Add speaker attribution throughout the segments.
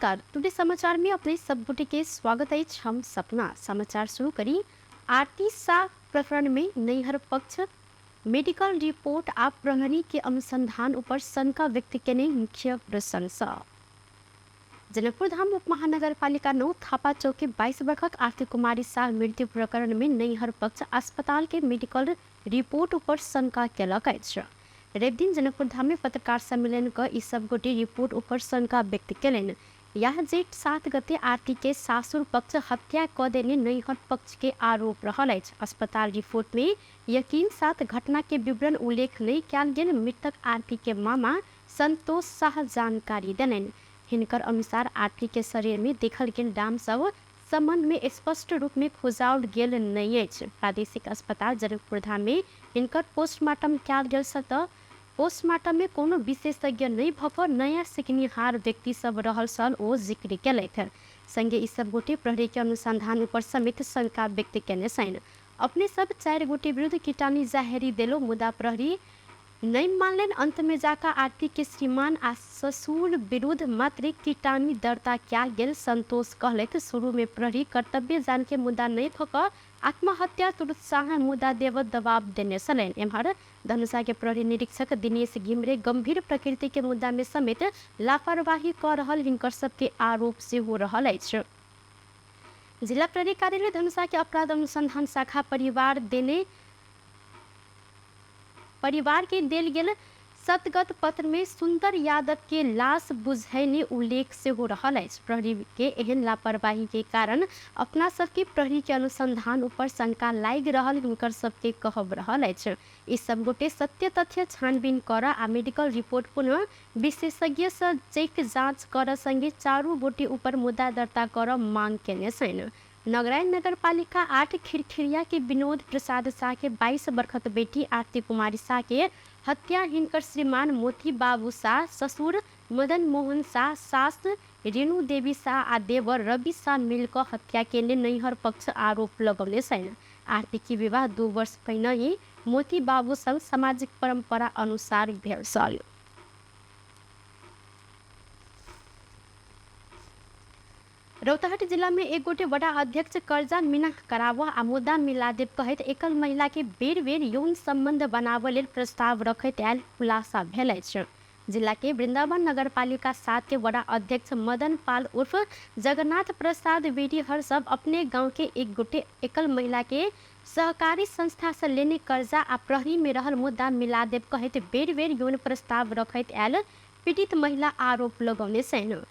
Speaker 1: नमस्कार, टुडे समाचार में अपने सब गोटे के स्वागत अछि। हम सपना समाचार शुरू करी। आरती शाह प्रकरण में नैहर पक्ष मेडिकल रिपोर्ट आ प्रहरी के अनुसंधान ऊपर शंका व्यक्त केने मुख्य प्रशंसा। जनकपुर धाम उप महानगरपालिका 9 थापा चौक के 22 वर्षक आरती कुमारी शाह मृत्यु प्रकरण में नैहर पक्ष अस्पताल के मेडिकल रिपोर्ट ऊपर शंका केलक अछि। रविदिन जनकपुर धाम में पत्रकार सम्मेलन क ई सब गोटे रिपोर्ट ऊपर शंका व्यक्त केलनि। यह जेठ 7 गते आरती के सासुर पक्ष हत्या क देने नैहर पक्ष के आरोप रहल अछि। अस्पताल रिपोर्ट में यकीन साथ घटना के विवरण उल्लेख नहीं कयल गेल मृतक आरती के मामा संतोष शाह जानकारी देलनि। हिनकर अनुसार आरती के शरीर में देखल गेल डाम सब संबंध में स्पष्ट रूप में खोजाओल गेल नहीं अछि। प्रादेशिक अस्पताल जनकपुर धाम में हिनकर पोस्टमार्टम कयल गेल त पोस्टमार्टम में कोनो विशेषज्ञ नहीं भऽ कऽ नया सिखनिहार व्यक्ति सब रहल छल ओ जिक्र केलथि। संगे ई सब गोटे प्रहरी के अनुसंधान ऊपर समेत शंका व्यक्त केने छनि। अपने सब 4 गोटे विरुद्ध किटानी जाहेरी देलो मुदा प्रहरी नहीं मानलनि। अंत में जाकर आरती के श्रीमान आ ससुर विरुद्ध मात्र किटानी दर्ता कयल गेल संतोष कहलथि। शुरू में प्रहरी कर्तव्य जान के मुद्दा नहीं भऽ कऽ आत्महत्या प्रोत्साहन मुद्दा देव दबाव देने छलनि। एम्हर धनुषा के प्रहरी निरीक्षक दिनेश घिमरे गंभीर प्रकृति के मुद्दा में समेत लापरवाही कऽ रहल हिनकर सबके आरोप सेहो रहल अछि। जिला प्रहरी कार्यालय धनुषा के अपराध अनुसंधान शाखा परिवार देने परिवार के देल गेल सतगत पत्र में सुंदर यादव के लाश बुझैने उल्लेख सेहो रहल अछि। प्रहरी के एहन लापरवाही के कारण अपना सबके प्रहरी के अनुसंधान ऊपर शंका लागि रहल हुनकर सबके कहब रहल अछि। ई सब गोटे सत्य तथ्य छानबीन कर आ मेडिकल रिपोर्ट पुनः विशेषज्ञ से चेक जांच कर संगे 4 गोटे ऊपर मुद्दा दर्ता कर मांग केने छनि। नगराइन नगरपालिका 8 खिरखिरिया के विनोद प्रसाद शाह के 22 वर्षक बेटी आरती कुमारी शाह के हत्या हिनकर श्रीमान मोती बाबू शाह, ससुर मदन मोहन शाह, सास रेणु देवी शाह आ देवर रवि शाह मिलकर हत्या केने नैहर पक्ष आरोप लगौने छनि। आरती के विवाह 2 वर्ष पहिने ही मोती बाबू संग सामाजिक परंपरा अनुसार भेल छल। रौतहट जिला में एक गोटे वडा अध्यक्ष कर्जा मिना कराबऽ आ मुद्दा मिला देब कहैत एकल महिला के बेर बेर यौन संबंध बनाबऽ लेल प्रस्ताव रखैत आयल खुलासा भेल अछि। जिला के वृंदावन नगरपालिका 7 के वडा अध्यक्ष मदन पाल उर्फ जगन्नाथ प्रसाद वेरीहर सब अपने गांव के एक गोटे एकल महिला के सहकारी संस्था से लेने कर्जा आ प्रहरी में रहल मुद्दा मिला देब कहैत बेर बेर यौन प्रस्ताव रखैत आयल पीड़ित महिला आरोप लगौने छनि।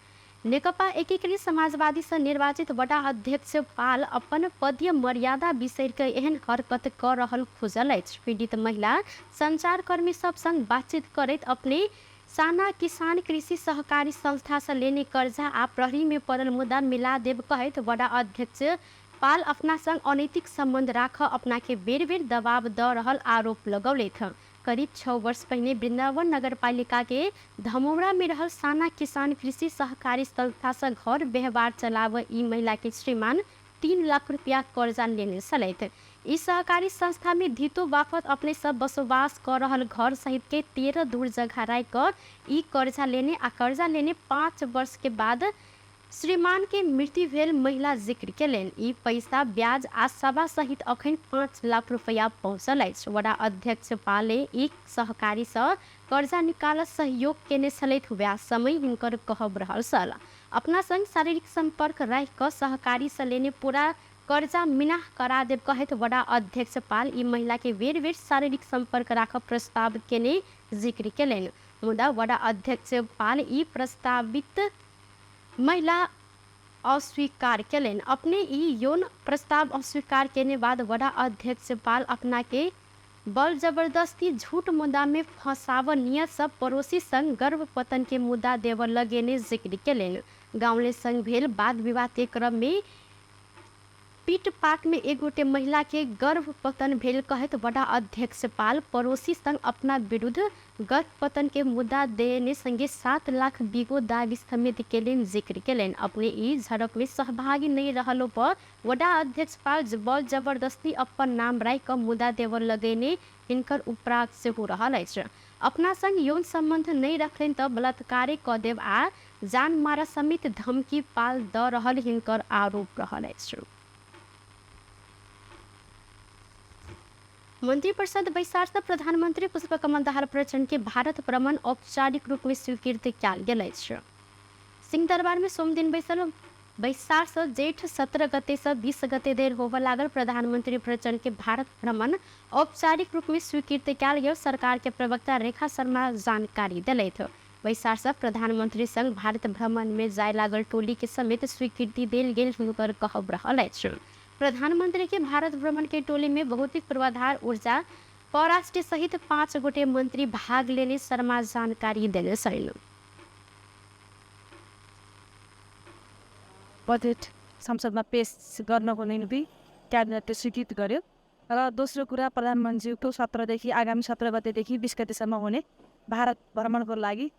Speaker 1: नेकपा एकीकृत समाजवादी से निर्वाचित वडा अध्यक्ष पाल अपन पदीय मर्यादा बिसरि के एहन हरकत क रहल खुजल अछि। पीड़ित महिला संचारकर्मी सब संग बातचीत करैत अपने साना किसान कृषि सहकारी संस्था से लेने कर्जा आ प्रहरी में पड़ल मुद्दा मिला देब कहैत वडा अध्यक्ष पाल अपना संग अनैतिक संबंध राख अपना के बेर बेर दबाव द रहल आरोप लगौलथि। करीब 6 वर्ष पहिने वृंदावन नगरपालिका के धमौरा में रहल साना किसान कृषि सहकारी संस्था से घर व्यवहार चलाव ई महिला के श्रीमान 3 लाख रुपया कर्जा लेने छलथि। ई सहकारी संस्था में धितो बापत अपने सब बसोबास क रहल घर सहित के 13 दूर जगह राखि क ई कर्जा लेने आ कर्जा लेने 5 वर्ष के बाद श्रीमान के मृत्यु भेल महिला जिक्र केलनि। ई पैसा ब्याज आ सभा सहित अखन 5 लाख रुपया पहुँचल अछि। वडा अध्यक्ष पाले ई सहकारी सँ कर्जा निकाल सहयोग केने छलथि वएह समय हिनकर कहब रहल छल। अपना संग शारीरिक संपर्क राखि क सहकारी सँ लेने पूरा कर्जा मिनाह करा देब कहैत वडा अध्यक्ष पाल ई महिला के बेर बेर शारीरिक संपर्क राख प्रस्ताव केने जिक्र केलनि। मुदा वडा अध्यक्ष पाल ई प्रस्तावित महिला अस्वीकार केलनि। अपने ई यौन प्रस्ताव अस्वीकार केने बाद वडा अध्यक्ष पाल अपना के बल जबरदस्ती झूठ मुद्दा में फंसाव नियत सब पड़ोसी संग गर्भपतन के मुद्दा देव लगेने जिक्र केलनि। गाँवले संग भेल वाद विवाद के क्रम में पीटपाट में एक गोटे महिला के गर्भपतन भेल कहैत वडा अध्यक्ष पाल पड़ोसी संग अपना विरुद्ध गर्भपतन के मुद्दा देने संगे 7 लाख बीगो दावी समेत केलनि जिक्र केलनि। अपने ई झड़प में सहभागी नहीं रहलो पर वडा अध्यक्ष पाल बल जबरदस्ती अपन नाम राखि क मुद्दा देव लगेने हिनकर उपराग सेहो रहल अछि। अपना संग यौन संबंध नहीं रखलनि त बलात्कारे क देब आ जान मारऽ समेत धमकी पाल दऽ रहल हिनकर आरोप रहल अछि। मन्त्रिपरिषद बैसार सँ प्रधानमन्त्री पुष्पकमल दाहाल प्रचण्ड के भारत भ्रमण औपचारिक रूप में स्वीकृत कयल गेल अछि। सिंहदरबार में सोमदिन बैसल बैसार सँ जेठ 17 गते सँ 20 गते धरि होबय लागल प्रधानमन्त्री प्रचण्ड के भारत भ्रमण औपचारिक रूप में स्वीकृत कयल गेल सरकार के प्रवक्ता रेखा शर्मा जानकारी देलथि। बैसार सँ प्रधानमन्त्री संग भारत भ्रमण में जाय लागल टोली के समेत स्वीकृति देल गेल हुनकर कहब रहल अछि। प्रधानमंत्री के भारत भ्रमण के टोली में भौतिक पूर्वाधार, ऊर्जा, परराष्ट्र सहित 5 गोटे मंत्री भाग लेने शर्मा जानकारी देने छनि।
Speaker 2: बजेट संसदमा पेश गर्नको निम्ति क्याबिनेटले स्वीकृत गर्यो र दोस्रो कुरा प्रधानमन्त्रीको 17देखि आगामी 17 गतेदेखि 20 गतेसम्म हुने भारत भ्रमणको लागि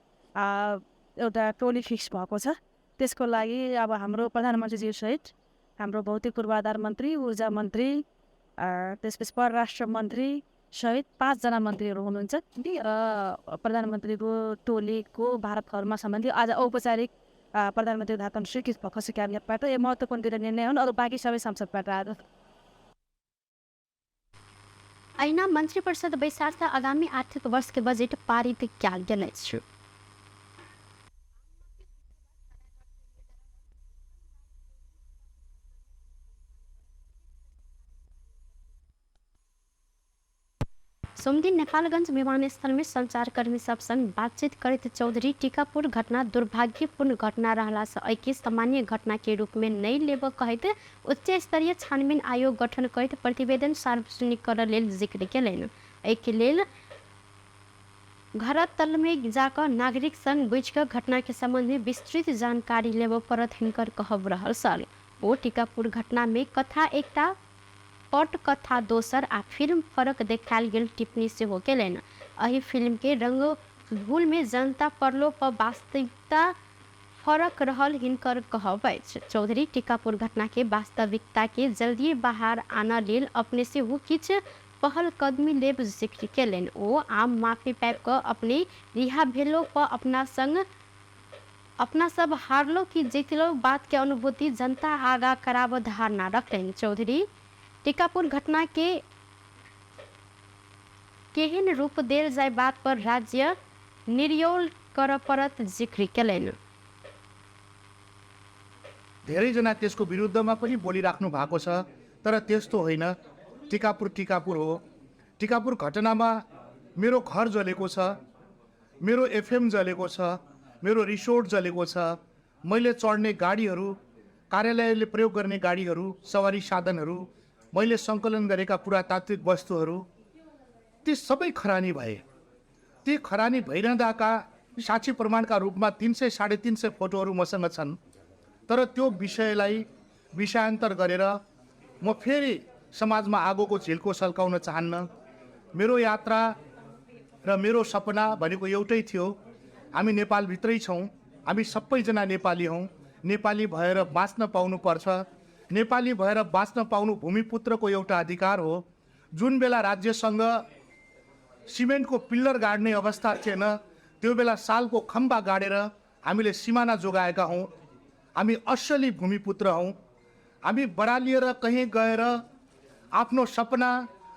Speaker 2: एउटा टोली फिक्स भएको छ। त्यसको लागि अब हाम्रो प्रधानमन्त्रीज्यूसहित हाम्रो भौतिक पूर्वाधार मन्त्री, ऊर्जा मन्त्री, त्यसपछि परराष्ट्र मन्त्री सहित 5 जना मन्त्रीहरू हुनुहुन्छ र प्रधानमन्त्रीको टोलीको भारत भ्रमण सम्बन्धी आज औपचारिक प्रधानमन्त्री धातन स्वीकृत भएको छ क्याबिनेटबाट। यो महत्त्वपूर्ण दुईवटा निर्णय हुन्, अरू बाँकी सबै संसदबाट आज।
Speaker 1: ऐना मन्त्री परिषद बैसार सँ आगामी आर्थिक वर्ष के बजेट पारित कयल गेल अछि। सोमदिन नेपालगंज विमानस्थल में संचारकर्मी सब संग बातचीत करैत चौधरी टीकापुर घटना दुर्भाग्यपूर्ण घटना रहला सँ एहिके सामान्य घटना के रूप में नहि लेबऽ कहैत उच्च स्तरीय छानबीन आयोग गठन करैत प्रतिवेदन सार्वजनिक करऽ लेल जिक्र केलनि। एहिके लेल घरतल में जाकऽ नागरिक संग बुझि कऽ घटना के संबंध में विस्तृत जानकारी लेबऽ पड़त हिनकर कहब रहल छल। ओ टीकापुर घटना में कथा एकटा पटकथा दोसर आ फिल्म फरक देखायल गेल टिप्पणी सेहो केलनि। एहि फिल्म के रंग भूल में जनता पड़लो पर वास्तविकता फरक रहल हिनकर कहब अछि। चौधरी टीकापुर घटना के वास्तविकता के जल्दी बाहर आनऽ लेल अपने सेहो किछु पहल कदमी लेब जिक्र केलनि। ओ आम माफी पाबि कऽ अपने रिहा भेलो पर अपना संग अपना सब हारलो कि जीतलो बात के अनुभूति जनता आगा कराबऽ धारणा रखलनि। चौधरी टीकापुर घटना के केहन रूप देल जाय बात पर राज्य निर्योल करऽ पड़त जिक्र केलनि।
Speaker 3: धेरैजना त्यसको विरुद्धमा पनि बोलिराख्नु भएको छ, तर त्यस्तो होइन। टीकापुर टीकापुर हो। टीकापुर घटनामा मेरो घर जलेको छ, मेरो एफएम जलेको छ, मेरो रिसोर्ट जलेको छ, मैले चढ्ने गाडीहरू, कार्यालयले प्रयोग गर्ने गाडीहरू, सवारी साधनहरू, मैले सङ्कलन गरेका पुरातात्विक वस्तुहरू, ती सबै खरानी भए। ती खरानी भइरहँदाका साक्षी प्रमाणका रूपमा 300 350 फोटोहरू मसँग छन्। तर त्यो विषयलाई विषयान्तर गरेर म फेरि समाजमा आगोको झिल्को सल्काउन चाहन्न। मेरो यात्रा र मेरो सपना भनेको एउटै थियो, हामी नेपालभित्रै छौँ, हामी सबैजना नेपाली हौँ, नेपाली भएर बाँच्न पाउनुपर्छ। नेपाली भएर बाँच्न पाउनु भूमिपुत्रको एउटा अधिकार हो। जुन बेला राज्यसँग सिमेन्टको पिल्लर गाड्ने अवस्था थिएन, त्यो बेला सालको खम्बा गाडेर हामीले सिमाना जोगाएका हौँ। हामी असली भूमिपुत्र हौँ। हामी बरालिएर कहीँ गएर आफ्नो सपना,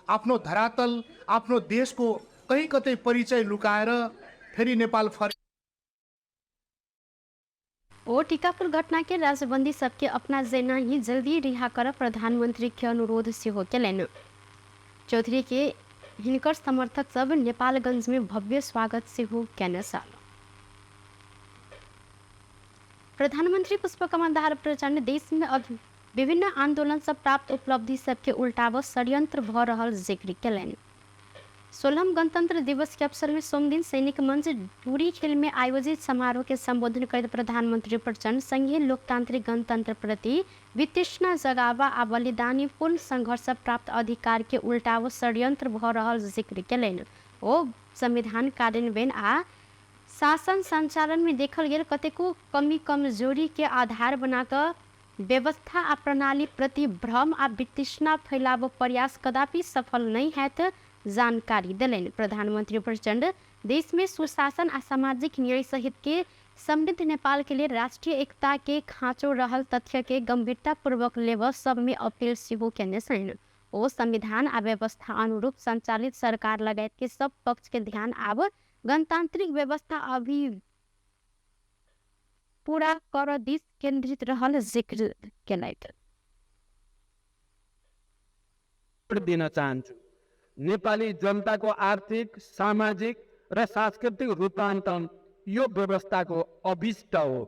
Speaker 3: आफ्नो धरातल, आफ्नो देशको कहीँ कतै परिचय लुकाएर फेरि नेपाल फर्
Speaker 1: ओ टीकापुर घटना के राजबंदी सबके अपना जेना ही जल्दी रिहा कर प्रधानमंत्री के अनुरोध सेहो केलनि। चौधरी के हिनकर समर्थक सब नेपालगंज में भव्य स्वागत सेहो केने छल। प्रधानमंत्री पुष्पकमल दाहाल प्रचण्ड देश में विभिन्न आंदोलन से प्राप्त उपलब्धि सबके उल्टाव षड्यंत्र भ रहल जिक्र केलनि। 16वां गणतंत्र दिवस के अवसर में सोमदिन सैनिक मंच डूरी खेल में आयोजित समारोह के संबोधन करैत प्रधानमंत्री प्रचण्ड संघीय लोकतांत्रिक गणतंत्र प्रति वितृष्णा जगावा आ बलिदानीपूर्ण संघर्ष प्राप्त अधिकार के उल्टाव षड्यंत्र भ रहल जिक्र केलनि। ओ संविधान कार्यान्वयन आ शासन संचालन में देखल गेल कतेको कमी कमजोरी के आधार बनाकऽ व्यवस्था आ प्रणाली प्रति भ्रम आ वितृष्णा फैलाबऽ प्रयास कदापि सफल नहि हैत जानकारी देलनि। प्रधानमंत्री प्रचण्ड देश में सुशासन आ सामाजिक न्याय सहित के समृद्ध नेपाल के लेल राष्ट्रिय एकता के खाँचो रहल तथ्य के गंभीरतापूर्वक लेबऽ सबमे अपील सेहो केने छनि। ओ संविधान आ व्यवस्था अनुरूप संचालित सरकार लगायत के सब पक्ष के ध्यान आब गणतांत्रिक व्यवस्था अभी पूरा कर दिस केंद्रित रहल जिक्र केलथि।
Speaker 4: दिन चाहन्छु। नेपाली जनताको आर्थिक, सामाजिक र सांस्कृतिक रूपान्तरण यो व्यवस्थाको अभिष्ट हो।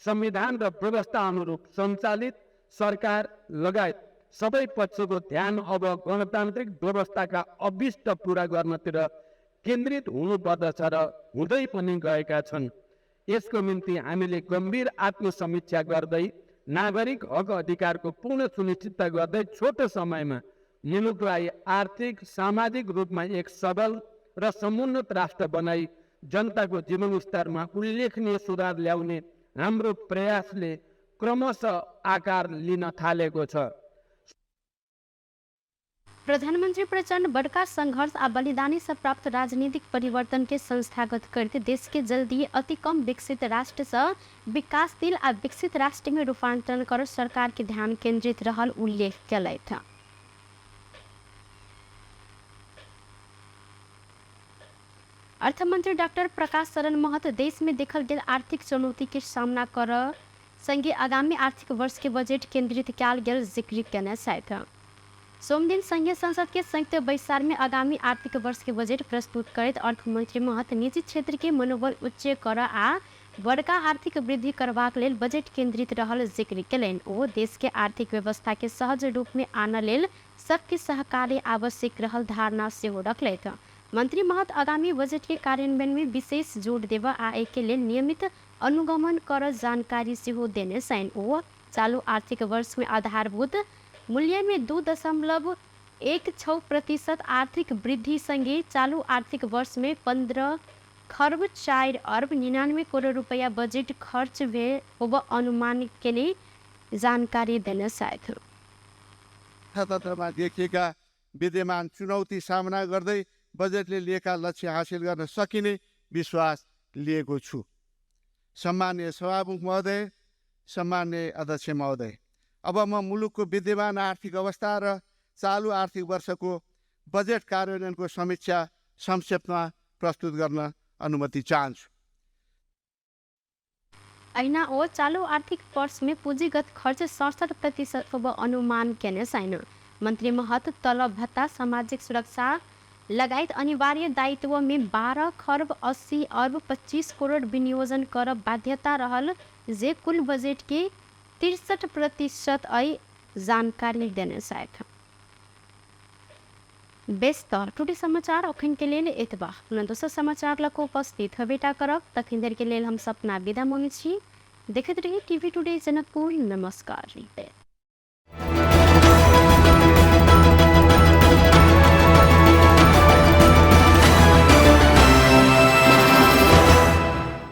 Speaker 4: संविधान र व्यवस्था अनुरूप सञ्चालित सरकार लगायत सबै पक्षको ध्यान अब गणतान्त्रिक व्यवस्थाका अभिष्ट पूरा गर्नतिर केन्द्रित हुनुपर्दछ र हुँदै पनि गएका छन्। यसको निम्ति हामीले गम्भीर आत्मसमीक्षा गर्दै नागरिक हक अधिकारको पूर्ण सुनिश्चितता गर्दै छोटो समयमा मुलुकलाई आर्थिक सामाजिक रूपमा एक सबल र समुन्नत राष्ट्र बनाई जनताको जीवनस्तरमा उल्लेखनीय सुधार ल्याउने हाम्रो प्रयासले क्रमशः आकार लिन थालेको छ।
Speaker 1: प्रधानमंत्री प्रचण्ड बड़का संघर्ष आ बलिदानी से प्राप्त राजनीतिक परिवर्तन के संस्थागत करते देश के जल्दी अति कम विकसित राष्ट्र से विकासशील आ विकसित राष्ट्र में रूपांतरण कर सरकार के ध्यान केंद्रित रहल उल्लेख केलथि। अर्थमंत्री डॉक्टर प्रकाश शरण महत देश में देखल गेल आर्थिक चुनौती के सामना कर संगे आगामी आर्थिक वर्ष के बजट केंद्रित कयल गेल जिक्र केने छथि। सोमदिन संघीय संसद के संयुक्त बैसार में आगामी आर्थिक वर्ष के बजट प्रस्तुत करैत अर्थमंत्री महत निजी क्षेत्र के मनोबल उच्च कर आ बड़का आर्थिक वृद्धि करबाक लेल बजट केंद्रित रहल जिक्र केलनि। ओ देश के आर्थिक व्यवस्था के सहज रूप में आनऽ लेल सबके सहकार्य आवश्यक रहल धारणा सेहो रखलथि। मंत्री महत आगामी बजट के कार्यान्वयन में विशेष जोड़ देबऽ आ एहिके लेल नियमित अनुगमन कर जानकारी सेहो देने छनि। ओ चालू आर्थिक वर्ष में आधारभूत मूल्य में 2.16% आर्थिक वृद्धि संगे चालू आर्थिक वर्ष में 15 खर्ब 4 अर्ब 99 करोड़ रुपया बजट खर्च भे होब अनुमान केने जानकारी देने छथि।
Speaker 5: अर्थतन्त्रमा देखिएका विद्यमान चुनौती सामना गर्दै बजेटले लिएका लक्ष्य हासिल गर्न सकिने विश्वास लिएको छु। सम्माननीय सभामुख महोदय, सम्माननीय अध्यक्ष महोदय, अब म मुलुकको विद्यमान आर्थिक अवस्था र चालु आर्थिक वर्षको बजेट कार्यान्वयनको समीक्षा संक्षेपमा प्रस्तुत गर्न अनुमति चाहन्छु।
Speaker 1: ऐना ओ चालू आर्थिक वर्ष में पूंजीगत खर्च 67% होब अनुमान केने छैन। मंत्री महत तलब भत्ता, सामाजिक सुरक्षा लगायत अनिवार्य दायित्व में 12 खर्ब 80 अर्ब 25 करोड़ विनियोजन कर बाध्यता रहल जे कुल बजट के 63% ऐ जानकारी देने छथि। बेस त टुटे समाचार अखन के लेल एतबा। पुनः दोसर समाचार लऽ कऽ उपस्थित हेबेटा करब। तखन धरि के लेल हम सपना विदा मांगै छी। देखैत रही टीवी टुडे जनकपुर। नमस्कार।